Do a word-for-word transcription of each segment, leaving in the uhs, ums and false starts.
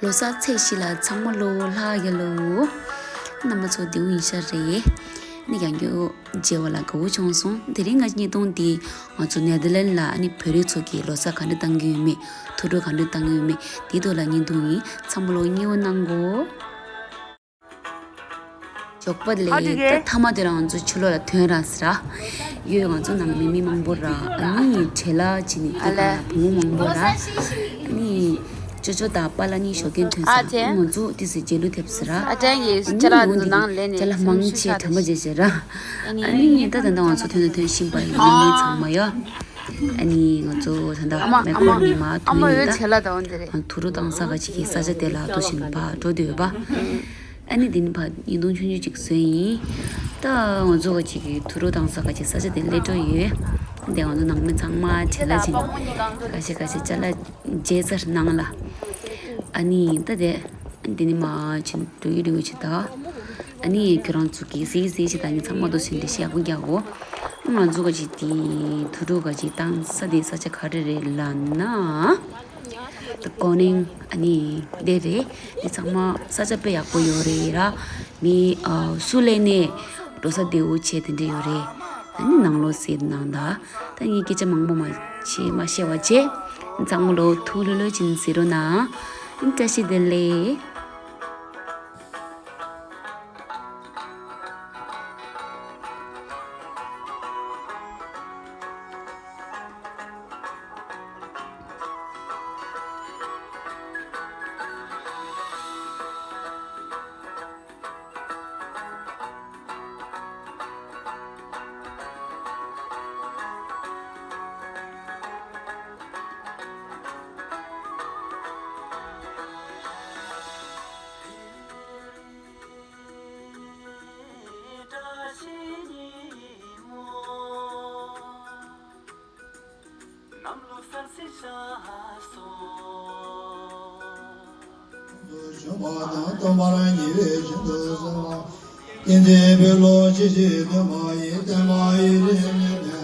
ལོ་གསར་ཚེས་བཞི་ལ་ཚང་མ་ལོ་ལྷག་ཡ་ལོ། རྣམ་པ་ཚོ་བདེ་པོ་ཡིན་ཤག་རེད། ནི་ཡང་རྒྱུ་མཇལ་བ་ལ་དགའ་བོ་བྱུང་སོང་། དེ་རིང་ང་གཉིས་སྟོང་འདི་ང་ཚོ་ནེ་དར་ལན་ལ་ཨ་ནི་བོད་རིགས་ཚོ་གིས་ལོ་གསར་ག་འདྲ་བཏང་གི་ཡོད་མེད། ཐུགས་སྤྲོ་ག་འདྲ་བཏང་གི་ཡོད་མེད། དེའི་ཐོག་ལ་བརྙན་ཐུང་ཡིན། ཚང་མ་ལོ་མཉེས་པོ་གནང་གོ། འཇོག་པ་ལས། ཨ་ཅིག་གེ། ད་མཐའ་མ་དེ་རང་ང་ཚོ་ཕྱི་ལོགས་ལ་ཐོན་ར་ཟེར་ར། ཡོད་ང་ཚོ་ནང་མི་མི་མང་པོ་ར། ཨ་ནི་བྲེལ་ལ་ཅི་ནི་ཨ་དེ་ལ་ག་བུ་མོ་མང་པོ་ར། ཨ་ནི་ཅོ་ཅོ་དང་པཱ་ལགས་གཉིས་ཞོགས་ཀས་ཐོན་ཨ་ཟེར། ཅེ། ང་ཚོ་དེ་ཟེར་རྗེས་ལུས་ཐེབས་ཟེར་ར། ཨ་ཅག་གིས་ཨ་ནི་ཅ་ལག་ཡོང་འདི་ནང་ལེན་ནས་ཅ་ལག་མང་ཆེ་དྲན་པ་བརྗེད་ཟེར་ར། ཨ་ནི་ད་ད་ལྟ་ང་ཚོ་ཐོན་དང་ཐོན་བཞིན་པ་ཡིན། ཨ་ནི་ཚང་མ་ཡོད། ཨ་ནི་ང་ཚོ་ད་ལྟ་ཨ་མ་མེག་ཨ་མ་ཀོར་ནས་མར་ཨ་ཐོན་མ་ཡིན། ཡོད་ད་ཆེ་ལ་ད་འོན་དེ་རེད། ང་ཐུགས་སྤྲོ་བཏང་ས་ག་ཅིག་གི་ས་ཆ་དེ་ལ་འགྲོ་བཞིན་པ་འགྲོ་འདོད་པ། ཨ་ནི་དེ་ནི་ཕར་བརྙན་ཐུང་ཆུང་ཆུང་ཅིག་བཟོས་ཡིན། ད་ང་ཚོ་ག་ཅིག་གི་ཐུགས་སྤྲོ་བཏང་ས་ག་ཅིག་ས་ཆ་དེ་སླེབས་འགྲོ་ཡོད། དེ་ང་ཚོ་ནང་མི་ཚང་མ་བྲེལ་ལ་ཅིག་ག་ཤེད་ག་ཤེད་ཅ་ལག་བརྗེད་ཚར་ནང་ལ། ཨ་ནི་ད་དེ་འདི་ནི་མ་ཕྱིན་འགྲོ་ཡི་རེད་ཅི་ད། ཨ་ནི་ཁྱོད་རང་ཚོ་གིས་གཟིགས་གཟིགས་ཞེས་ད་ནི་ཚང་མ་དུ་ཟིན་འདྲི་ཤེས་ཡག་པོ་རྒྱག་གོ། ང་ཚོ་ག་ཅིག་དེ་ཐུགས་སྤྲོ་ག་ཅིག་བཏང་ས་དེ་ས་ཆ་ག་རེ་རེད་ལབ་ན། ད་ཀོ་ནིང་ཨ་ནི་དེ་རེད། དེ་ཚང་མ་ས་ཆ་དཔེ་ཡག་པོ་ཡོད་རེད་ར། མི་ཨ་སུ་ལས་ནས་འགྲོ་ས་བདེ་བོ་བྱས་དེ་འདྲ་ཡོད་རེད། ཨ་ནི་ནང་ལོགས་ཟེར་ནང་ད། ད་ངས་སྐད་ཆ་མང་པོ་མ་བྱེད་མ་བཤད་པ་བྱས། ཚང་མ་ལོ་ཐུགས་ལྷོད་ལྷོད་ཕྱིན་ཟེར་རོ་ན། བཀྲ་ཤིས་བདེ་ལེགས། གནམ་ལོ་གསར་ཚེས་ཤར་སོང་། བྱོན་པ་དང་སྟོན་པར་ཉེ་བའི་ཞིང་དུ་སོང་། བསྟན་འཛིན་པའི་ལོ་ཕྱི་ཕྱི་སྟོན་པ་ཡི། བསྟན་པ་ཡི་རིགས་ཉིད་དུ་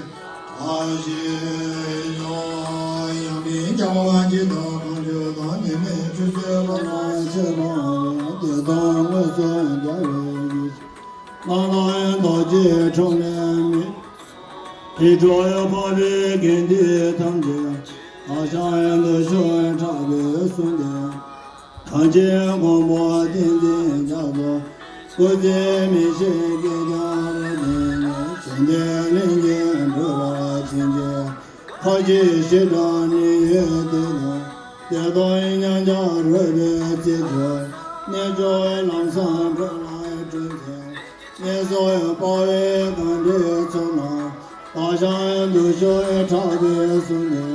ཨ་ཞེས་ཡོང་། ཡང་མིན་ཀྱང་བ་འཇིག་དང་གང་བྱོས་དང་། ནད་མེད་འཁྲུག་རྩོད་ལ་སོགས་ཚེ་དང་ཡང་། བདེ་སྟོང་མངོན་སུམ་རྒྱལ་བའི་ཡུལ། སྣང་ལ་ཡང་རྡོ་རྗེ་འཕྲོག་ལས་མེད། རི་ཁྲོད་འཕགས་པའི་དགེ་འདུན་ཐམས་ཅད། བག་ཆགས་འདུ་ཤོར་ཕྲག་པའི་གསུང་དེ། གངས་ཅན་མགོན་པོ་བསྟན་འཛིན་རྒྱ་མཚོ། སྐུ་ཚེ་མི་ཤིགས་བསྐལ་བརྒྱར་བརྟན་ནས། བཅོམ་ལྡན་གླིང་གི་འགྲོ་བ་ཐམས་ཅད། ཁ་ཅིག་ཞི་དྲག་ནི་ཡོད་དེ་དང་། བདེ་སྟོང་མཉམ་གྱུར་རོལ་པའི་རྩེ་མཆོག། རྣལ་འབྱོར་ལམ་བཟང་འགྲོ་ལ་སྤྲུལ་ཏེ། ངན་སོང་དཔའ་བོའི་གངས་རིའི་ཚོགས་རྣམས། བག་ཆགས་འདུ་ཤོར་ཕྲག་པའི་གསུང་དེ།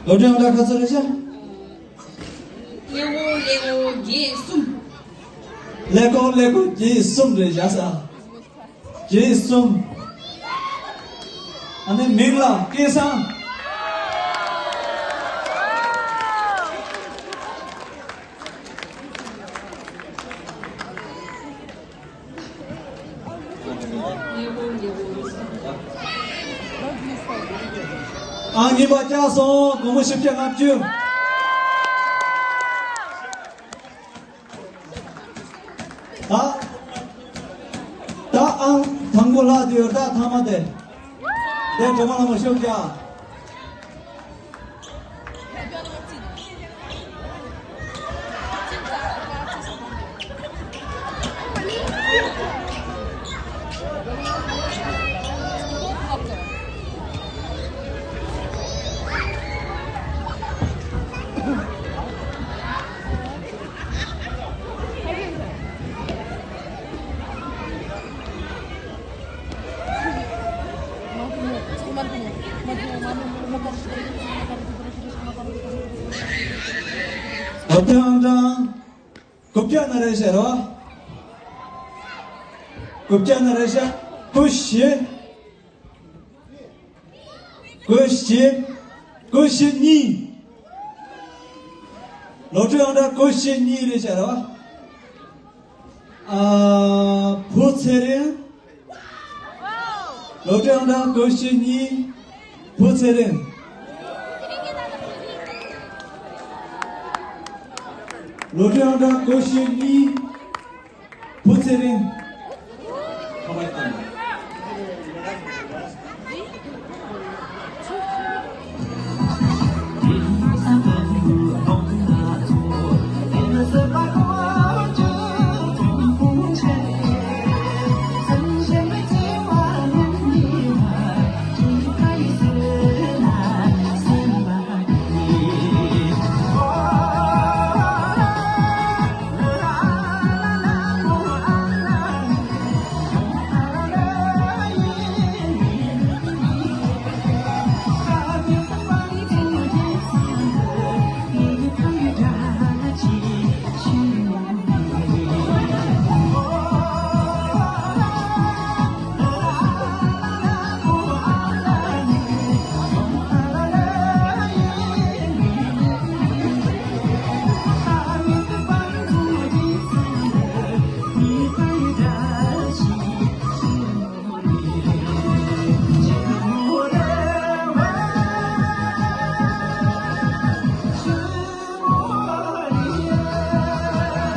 སློབ་གྲྭའི་ཨང་གྲངས་ག་ཚོད་རེད་ཤག་ཀླད་ཀོར་ཀླད་ཀོར་བརྒྱད་གསུམ། ཀླད་ཀོར་ཀླད་ཀོར་བརྒྱད་གསུམ་རེད་ཤག་ས། བརྒྱད་གསུམ། ཨ་ནི་མིང་ལ་སྐལ་བཟང་། ཨང་གཉིས་པ་སྐྱག་སོང་། སྒོར་མོ་བཞི་བརྒྱ་ལྔ་བཅུ། ད། ད་ཨང་དང་པོ་ལྷག་དུས་ད་ཐ་མ་དེ། དེ་སྒྲོལ་མ་ལྷ་མོ་ཤོག་རྒྱག་སློབ་གྲྭའི་ཨང་གྲངས་དགུ་བརྒྱ་ན་རེ་བཤད་རོགས། དགུ་བརྒྱ་ན་རེ་བཤད། དགུ་བཞི། དགུ་བཞི། དགུ་བཞི་གཉིས། སློབ་གྲྭའི་ཨང་གྲངས་དགུ་བཞི་གཉིས་རེ་བཤད་རོགས། ཨ། བུ་ཚེ་རིང་། སློབ་གྲྭའི་ཨང་གྲངས་དགུ་བཞི་གཉིས། བུ་ཚེ་རིང་། སློབ་གྲྭའི་ཨང་གྲངས་དགུ་བཞི་གཉིས། བུ་ཚེ་རིང་། ཁ་པར་བཏང་།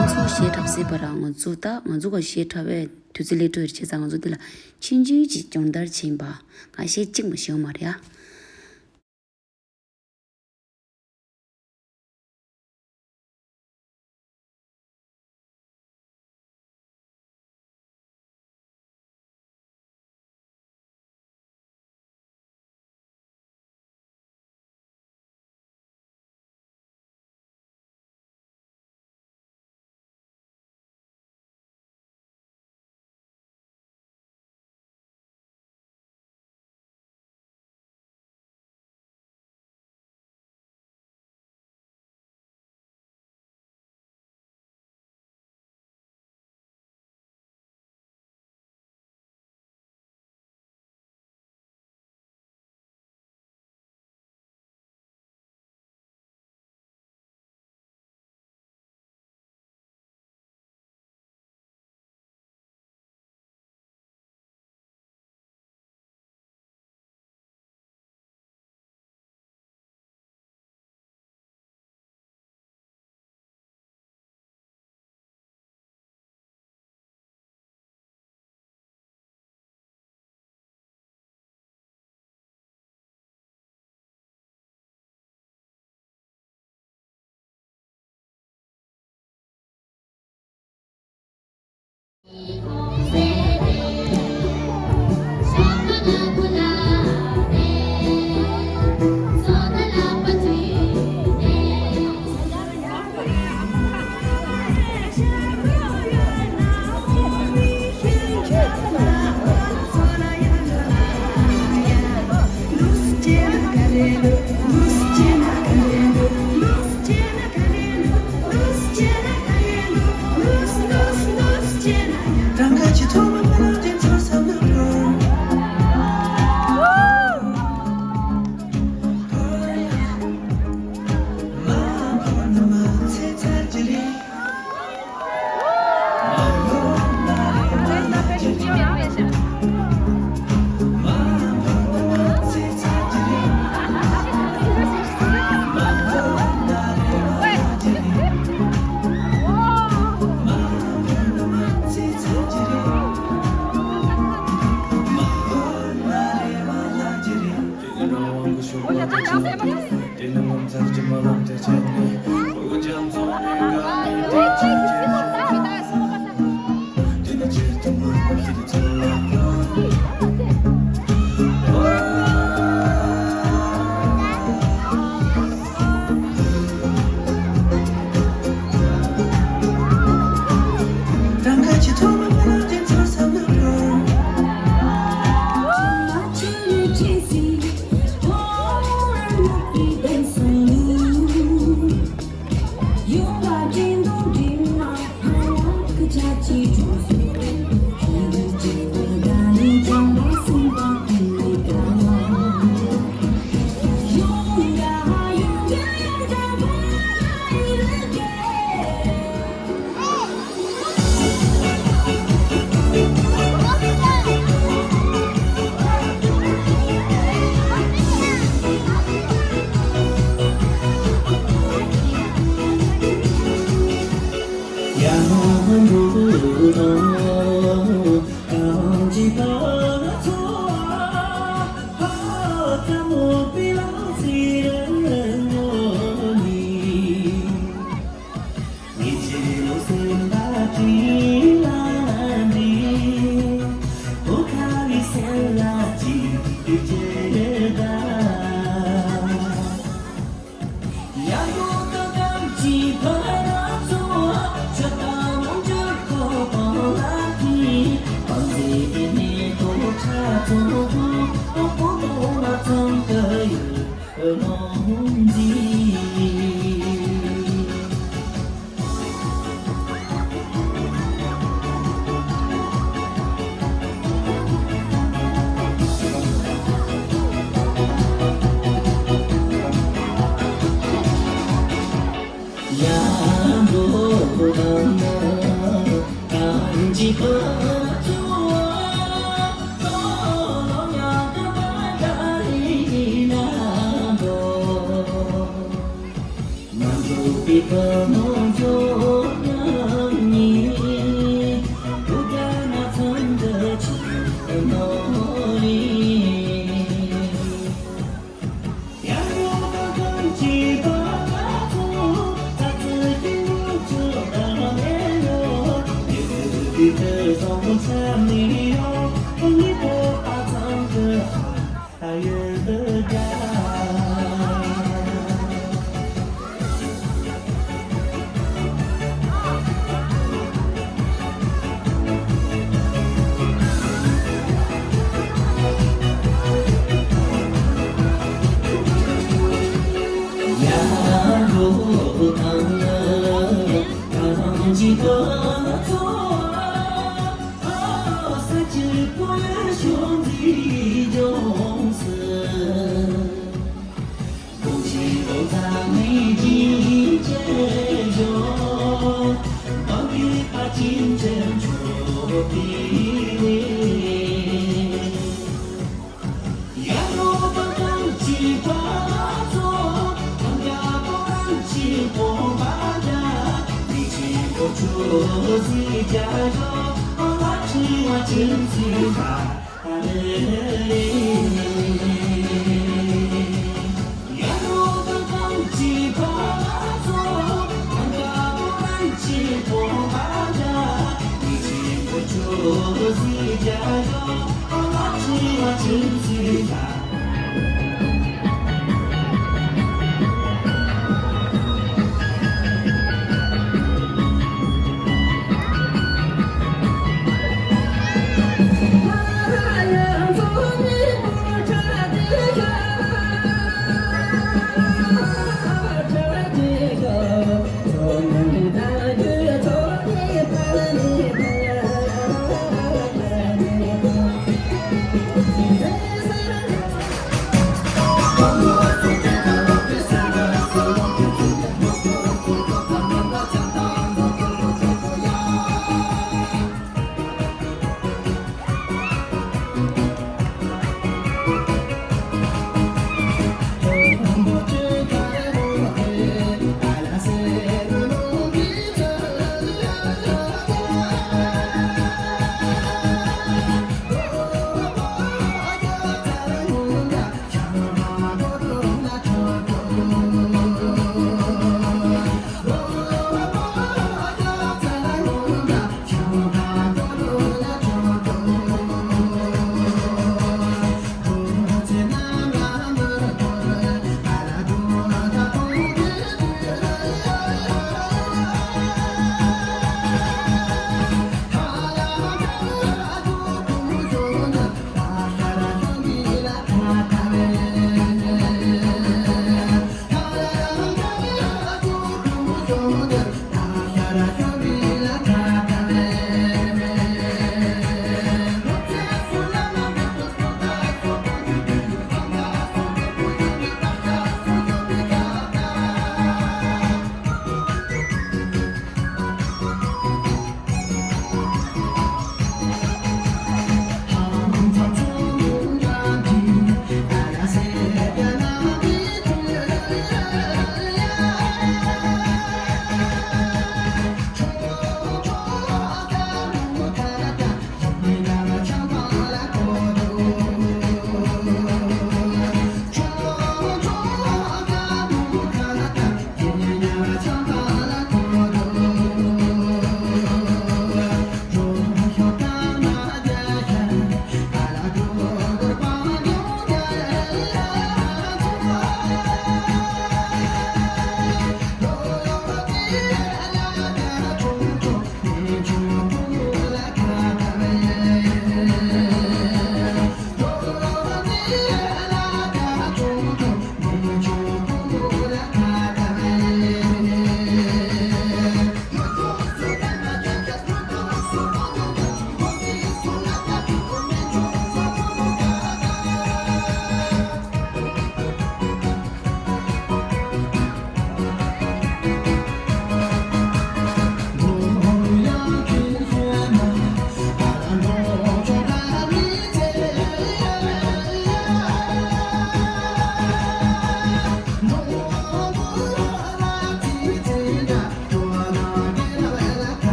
ཁོ་ཚོ་གཞས་འཁྲབ་ཟེར་བ་ར། ང་ཚོ་ད་ང་ཚོ་ག་གཞས་འཁྲབ་པའི་དུས་ཚོད་སླེབས་འགྲོ་ཡོད་རེད། བྱས་ཙང་ང་ཚོ་འདི་ལ་ཆུང་ཆུང་ཅིག་སྦྱོང་བརྡར་བྱེད་ཡིན་པ། ང་གཞས་གཅིག་མ་ཤེས་ཡོད་མ་རེད་ཨ།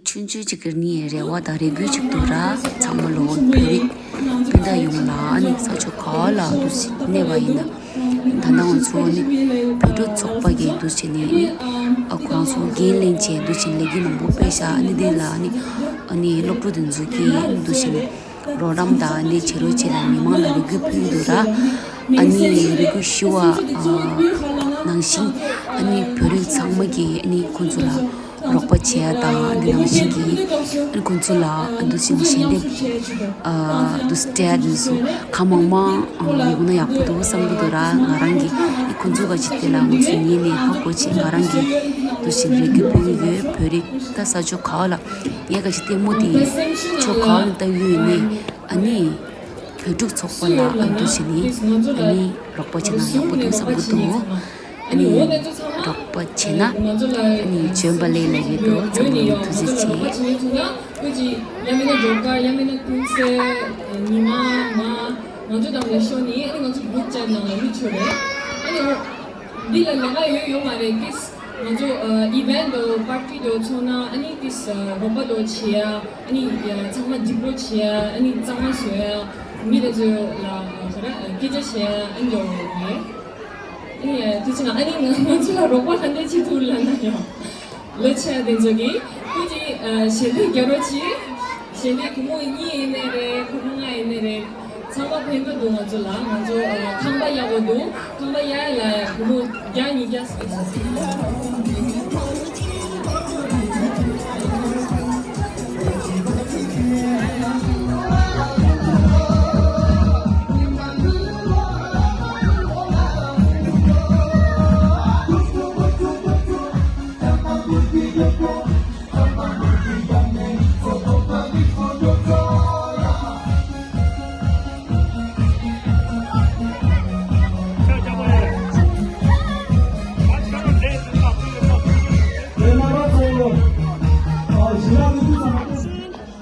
ཆུང་ཆུང་གཅིག་གི་ནི་རེ་བ་དང་རེ་སྐུལ་གཅིག་འདུག་ར། ཚང་མ་ལོ་བོད་རིགས་སྤུན་ཟླ་ཡོངས་ལ་ནི་ས་ཕྱོགས་ག་བ་ལ་འདུག་སེ་གནས་པ་ཡིན་ན། ད་ལྟ་ང་ཚོ་ནི་བོད་ཕྲུག་ཚོགས་པ་གིས་འདུག་སེ་ནི་ནི་ཨ་ཁོང་ཚོ་འགན་ལེན་བྱས་འདུག་སེ་ལས་འགུལ་མང་པོ་སྤེལ་ཤག་ཨ་ནི་དེ་ལ་ནི་ཨ་ནི་སློབ་ཕྲུག་དེ་ཚོ་གིས་འདུག་སེ་ནི་རོགས་རམ་དང་ནི་བྱེད་རོགས་བྱེད་ལ་མི་མང་ལ་རེ་སྐུལ་ཕུལ་གྱི་འདུག་ར། ཨ་ནི་རེ་སྐུལ་ཞུ་བ་ཨ་ནང་བཞིན་ཨ་ནི་བོད་རིགས་ཚང་མ་གིས་ཨ་ནི་ཁོང་ཚོ་ལ་རོགས་པ་བྱེད་ཡ་དང་ཨ་ནི་ནང་བཞིན་གྱིས་ཨ་ནི་ཁོང་ཚོ་ལ་ཨ་འདུག་སེ་ཞལ་འདེབས་ཨ་འདུག་སེ་སྤྲད་ཡ་དེ་ཚོ་གང་མང་མང་ཨ་ཡོང་ན་ཡག་པོ་འདུག་བསམ་གྱི་འདུག་ར། ང་རང་གིས་ཨ་ནི་ཁོང་ཚོ་ག་ཅིག་དེ་ལ་ང་ཚོ་ཉིད་ནས་ཧ་གོ་བྱས། ང་རང་གིས་འདུག་སེ་རེ་སྐུལ་ཕུལ་གྱི་ཡོད། བོད་རིགས་ད་ས་ཕྱོགས་ག་བ་ལ་ངས་ག་ཅིག་ལྟད་མོ་དེ་ཕྱོགས་ག་བ་ལ་ལྟ་གི་ཡོད་ནས་ཨ་ནི་བོད་ཕྲུག་ཚོགས་པ་ལ་ཨ་འདུག་སེ་ནི་ཨ་ནི་རོགས་པ་བྱས་ན་ཡག་པོ་འདུག་བསམ་གྱི་འདུག་ཨ་ནི་རོགས་པ་བྱས་ན་ཨ་ནི་འཇོན་པ་ལས་ལ་ཡོད་དོ། ཚང་མ་ལ་ཐུགས་རྗེ་ཆེ། ཁོ་ཅི་ཡང་མིན་ན་ཇོ་ཀར་ཡང་མིན་ན་ཀུན་གསལ་ཉི་མ་ང་ང་ཚོ་དང་ལས་ཤོར་ནི་ཨ་ནི་ང་ཚོ་གུ་རུབ་ཅན་ནང་ལ་ལུས་ཆོག་རེད། ཨ་ནི་འདི་ལ་ལས་ཀ་ཡོད་ཡོད་མ་རེད། ཏིས་ང་ཚོ་ཨི་ཝེན་ཊི་དང་པར་ཊི་དང་ཚོགས་ན་ཨ་ནི་ཏིས་རོགས་པ་དང་བྱེད་ཡ། ཨ་ནི་ཚང་མ་འགྲིག་པོ་བྱེད་ཡ། ཨ་ནི་གཙང་མ་བཟོ་ཡ། མི་དེ་ཚོ་ལ་ག་རེ་སྐད་ཆ་བཤད་ཡ། ཨ་ནི་ཡོད་རེད། ཨ་ནི་དེ་ཕྱིན་ཨ་ནི་ང་ང་ཚོ་ལ་རོགས་པ་ག་འདྲས་བྱེད་ཐུབ་ལབ་ན་ཡང་ལོ་ཆེ་བ་དེ་ཚོ་གིས་ཁོ་ཅིག་ཞལ་འདེབས་རྒྱག་རོགས་གྱིས། ཞལ་འདེབས་སྒོར་མོ་གཉིས་ཡིན་ནའི་རེད། སྒོར་མོ་ལྔ་ཡིན་ནའི་རེད། ཚང་མ་ཕན་ཐོགས་འདུག་ང་ཚོ་ལ། ང་ཚོ་ཁང་པ་ཡག་པོ་འདུག་ཁང་པ་ཡག་ལ་སྒོར་མོ་བརྒྱ་ཉིས་བརྒྱ་ཟེར།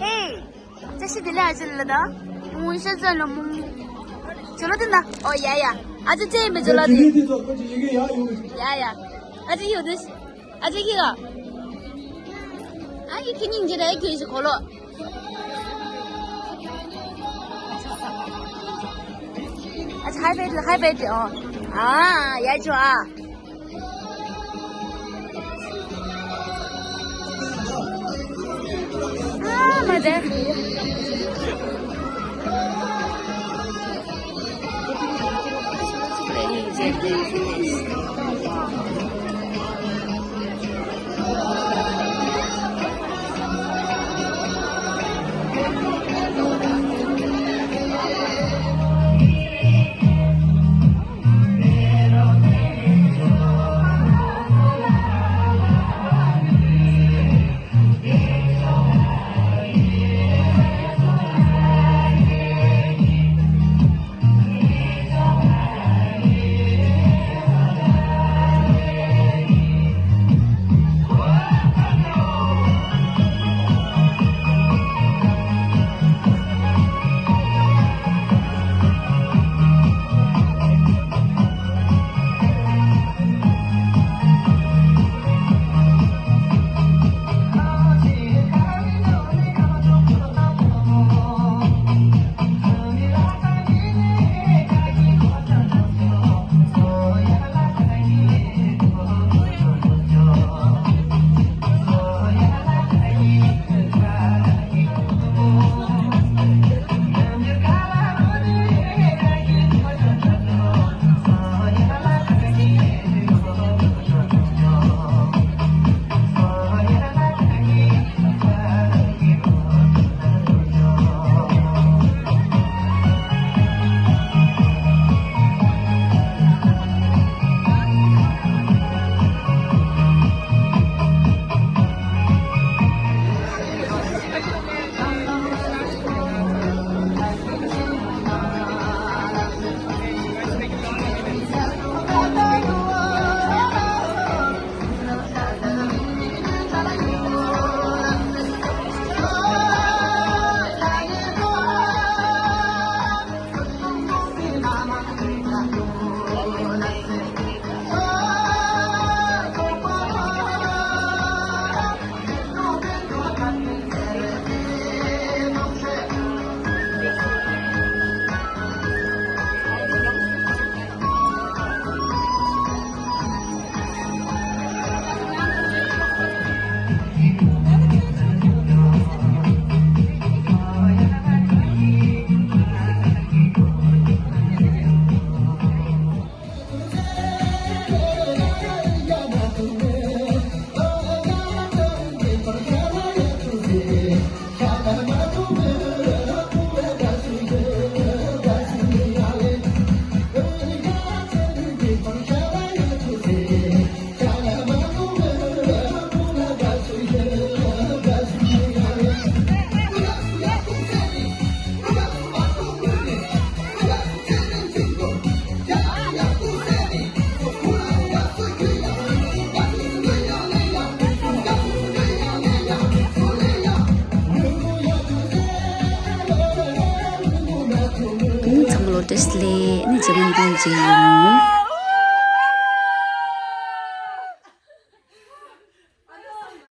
ཨེ། བཀྲ་ཤིས་བདེ་ལེགས། ཨ་ཅེ་ལ་ད། མུན་ཤ་ཙ་ལ་མུན། ཇོ་ལོ་དེ་ན། ཨོ་ཡ་ཡ། ཨ་ཅེ་ཅེ་མེ་ཇོ་ལོ་དེ། ཡ་ཡ། ཨ་ཅེ་ཡོད་དེ། ཨ་ཅེ་ཁྱི་ག། ཨ་ཡི་ཁྱི་སྙིང་རྗེ་རེད་ཁྱོད་ཀྱི་གོ་ལོ། ཨ་ཅེ་ཧའི་བེ་ཧའི་བེ། ཨོ། ཨ་ཡ་ཇོ་ཨ། ཨ་མ་དེ། ལོ་ཏོག་ཙམ་ལས་ནི་རྗེས་མ་འདི་མཇལ་ཡོང་།